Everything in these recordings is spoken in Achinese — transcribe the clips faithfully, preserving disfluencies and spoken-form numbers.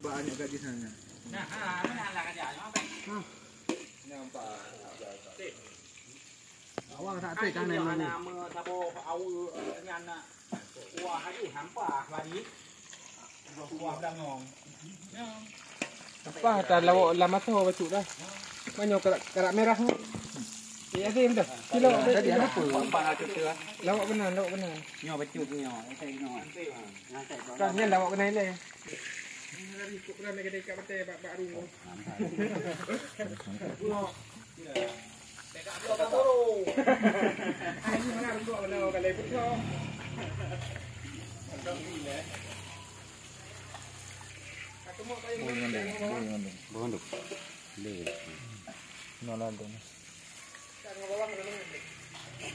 Banyak kat di sana. Nah, ha, mana lah kerja? Apa? Nampak. Awak tak ada tanah mana. Nama saboh awa nyan nak. Wah, aduh, hampa bari. Wah, belangong. Apa tak lawak lam mata bacut dah. Mana karak, karak merah ni? Ya, ada dah. Kilo tadi ada apa? Lawak benar, lawak benar. Nyoh bacut nyoh. Saya nyoh. Kan nyan lawak benar le.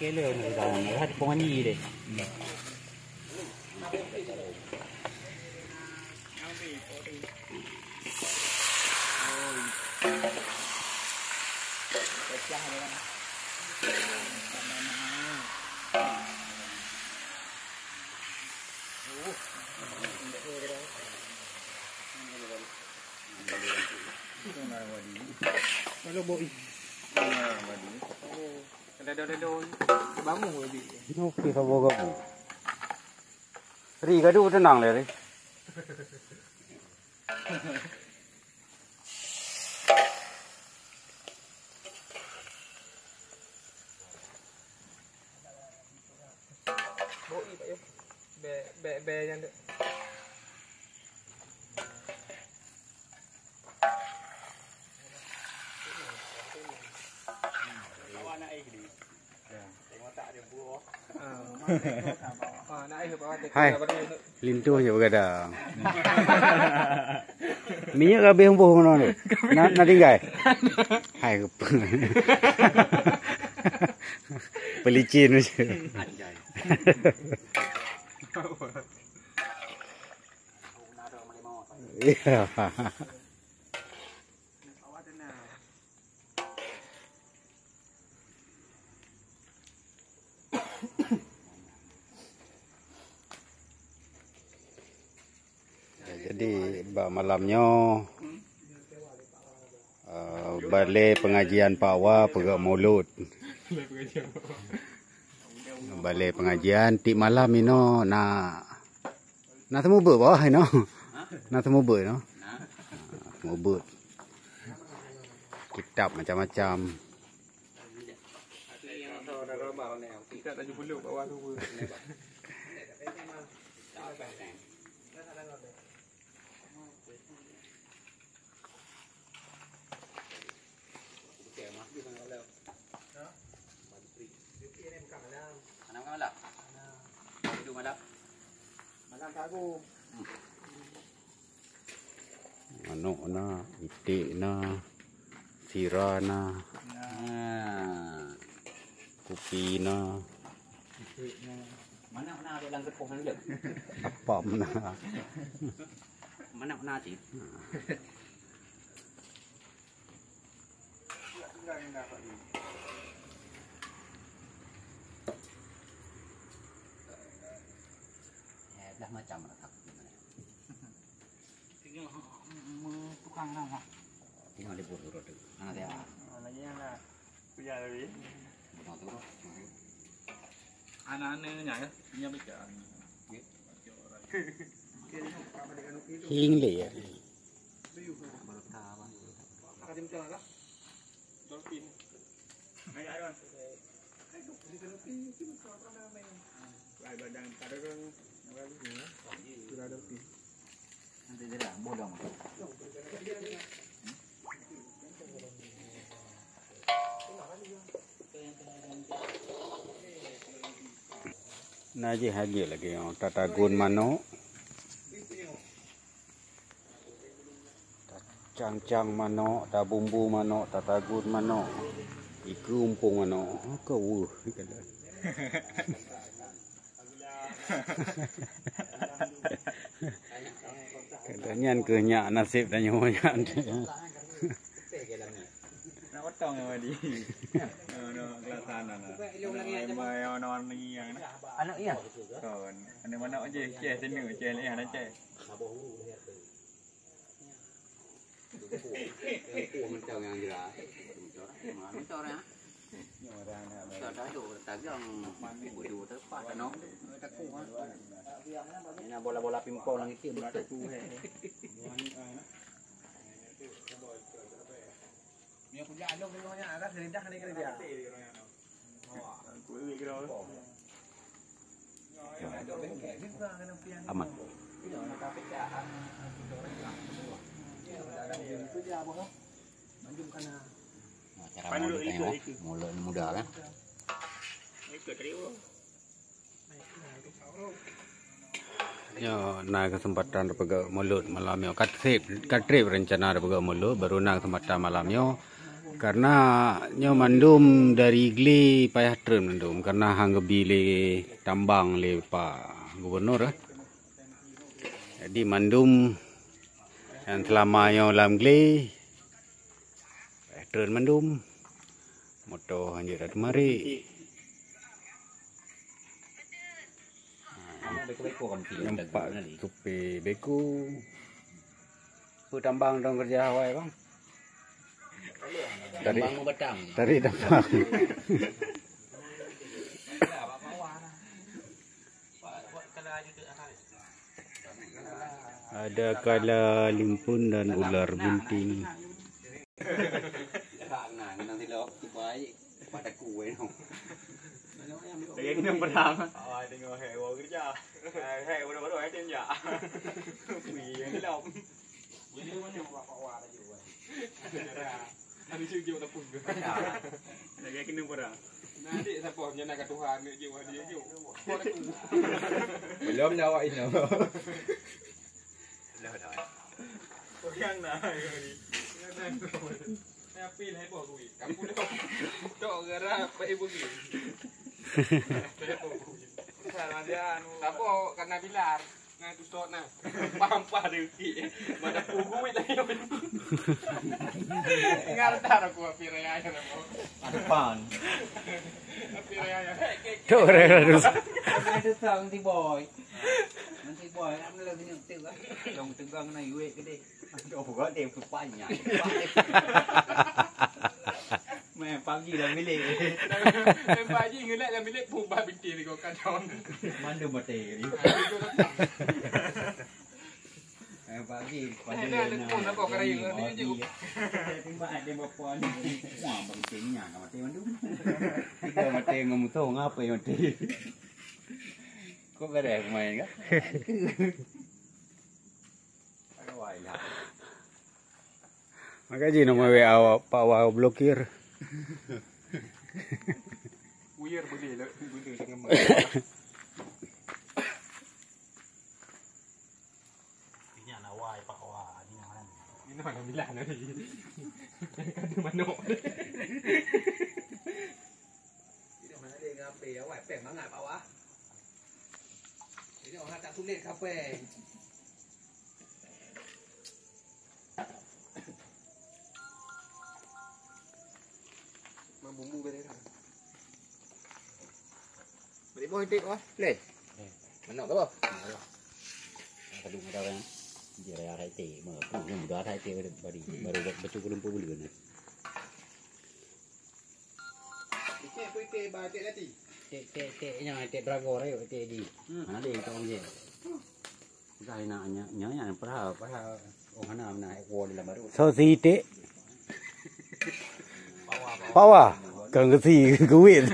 Kele ni dah, dah pengani deh. Kalau boi. Kalau dah, dah, dah, bangun lagi. Ini okey, sabar kamu. Ri, gaduh tenang le, Ri. Boi, Pak, yo. Be, be, be, nyan tu. Hai, linto je begadang. Minyak habis boh mana tu? Na, na tinggai? Hai, pelicin macam. Ya. Ya, jadi bak malam nyoe, eh, balai pengajian Pak Wa peugah mulod. Balai pengajian tiep malam inoe na Na seumeubeuet bawah inoe. Ha? Na seumeubeuet inoe. Na. Seumeubeuet. Kitab macam-macam. Kitab tujuh puluh bawah tu. Malam kan malam? Tidur malam? Malam baru. Manok na, iték na, sira na, ha, kupi na. Manok na ada dalam kepoh na. Apam na. Manok na cit. Eh, belah macam lah takut gimana. Tengok, mm, tukang lah, lah. Tengok libur turun tu. Mana dia? Oh, lagi yang lah. Kuya tadi. Bukan turun. Anak-anaknya ya, punya baca. Ya. Hiling le ya. Baru tahu. Ada macam mana? Dolphin. Hai, Aaron. Hai, dolphin itu apa namanya? Hai, badan pada orang, orang ni, ya. Sudah dolphin. Nanti dia dah bodoh. Na jih hajat lagèe nyoe, tatagun manok, tacang-cang manok, tabumbu manok, tatagun manok, ikeue umpung manok. Ka weueh. Kata nyan keuh nyak naseb tanyoe nyan. Nak potong ya, Wadi? Yang warna-warni yang. Anak iya. Kon. Ada manok je, ceh sini, ceh leh, ada ceh. Ini bola-bola pingpong lagi tu betul. Aman. Nah, cara mulut ni, mulut muda kan. Nyoe na kesempatan tapeugah mulod malam nyoe. Ka trép, ka trép rencana tapeugah mulod, baru na kesempatan malam nyoe. Karena nyoe mandum dari glé payah treun mandum, karena han geubi lé tambang lé Pak Gubernur, eh. Jadi mandum nyang selama nyoe lam glé, payah treun mandum. Moto hanjeuet that mari. Nampak supé beko. Peue tambang dong kerja awai, Bang? Tarik, tarik tambang. Ada kala limpun dan ular bunting. Lagi kena perang. Awak tengok, hei, bawa kerja. Hei, baru-baru, hei, tinjak. Wih, yang gelap. Ada jujur tak pun. Lagi kena perang. Nanti siapa yang nak kat Tuhan, nak jujur, nak jujur. Belum dah awak ini. Dah, dah. Orang nak. Tapi lah heboh kui. Kamu dah. Tok gerak apa heboh kui. Salah dia anu. Apa kena bilar? Nah, tu stok nah. Pampah dia ki. Mana pugu itu. Ngartar aku api raya ya. Depan. Api raya ya. Tok raya tu. Ada tang di boy. Nanti boy, am lagi nyetir lah. Yang tegang na yuek gede. Aduh, gede tu panjang. Main pagi dalam bilik. Main pagi ngelak dalam bilik, pun bah binti di kau kadang. Mandu mati. Main pagi, pagi. Ada pun apa kerja ni je. Tiba ada bapa ni. Wah, bang tengnya mati mandu. Tiga mati dengan musuh, ngapa yang mati? Kok beres main kan? Maka ji nama W A Pak Wah blokir. Wuyar boleh lah, boleh dengan mak. Ini anak wai Pak Wah, ini mana? Ini mana bilah tadi? Ada manok. Ini mana dia ngapai awak peng mangat Pak Wah. Ini orang tak sulit kapai. Mang bumbu beri dah. Beri boh itik boh. Leh. Manok ke boh? Kalau ada orang je raya rai teh, mah pun mudah rai teh bari baru baca belum pun boleh ni. Itik pun itik ba itik lati. Tek tek tek nyang tek drago rayo tek di. Mana dia kau je? Dah nak nya nya nya perah perah. Oh mana mana ekor dalam baru. So si itik. Pawa. Kang kesi kuit.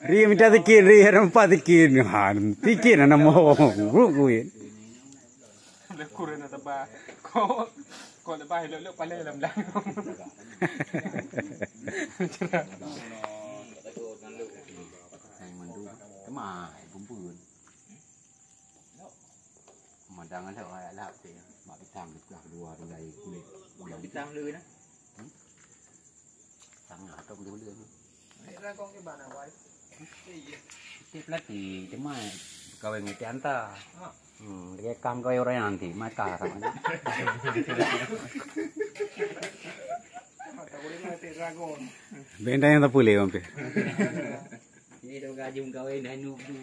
Ri minta tikin, ri hana empat tikin. Ha, tikin ana mo. Kuit. Lekur na teba. Ko ko lepas lok-lok pala lam lam. Hai mandu. Kemah, kumpul. Madang ada ayat lap tu. Mak pisang tu dah dua tinggal kulit. Pisang dulu nah. Tangah tu dulu. Tiep laki cuma kawin ngetik anta. Hmm, dia kam kawin orang yang nanti, maka sama. Benda yang tak boleh hampir. Dia dah gaji mengkawin dah nuk tu.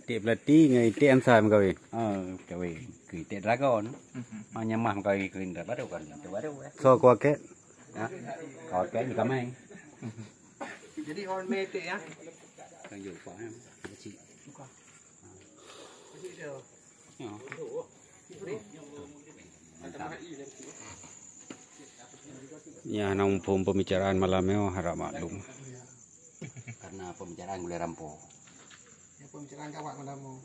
Itik Peulati ngon Itik Ansa meukawen. Ah, kawin. Keu Itik Dragon. Hanya mah meukawen keu Indra baru kan. Itu baru eh. So kau kek. Ha? Kau kek ni kamai. Jadi on me Itik ya. Kan jumpa ya. Kecil. Buka. Kecil dia. Ya. Nyan na muphom pembicaraan malam nyoe harap maklum. Karena pembicaraan gulai rampo. Ya, pembicaraan gawat malam nyoe.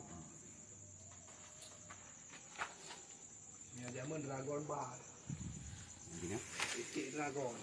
Ya, zaman Dragon Ball. Intinya? Itik Dragon.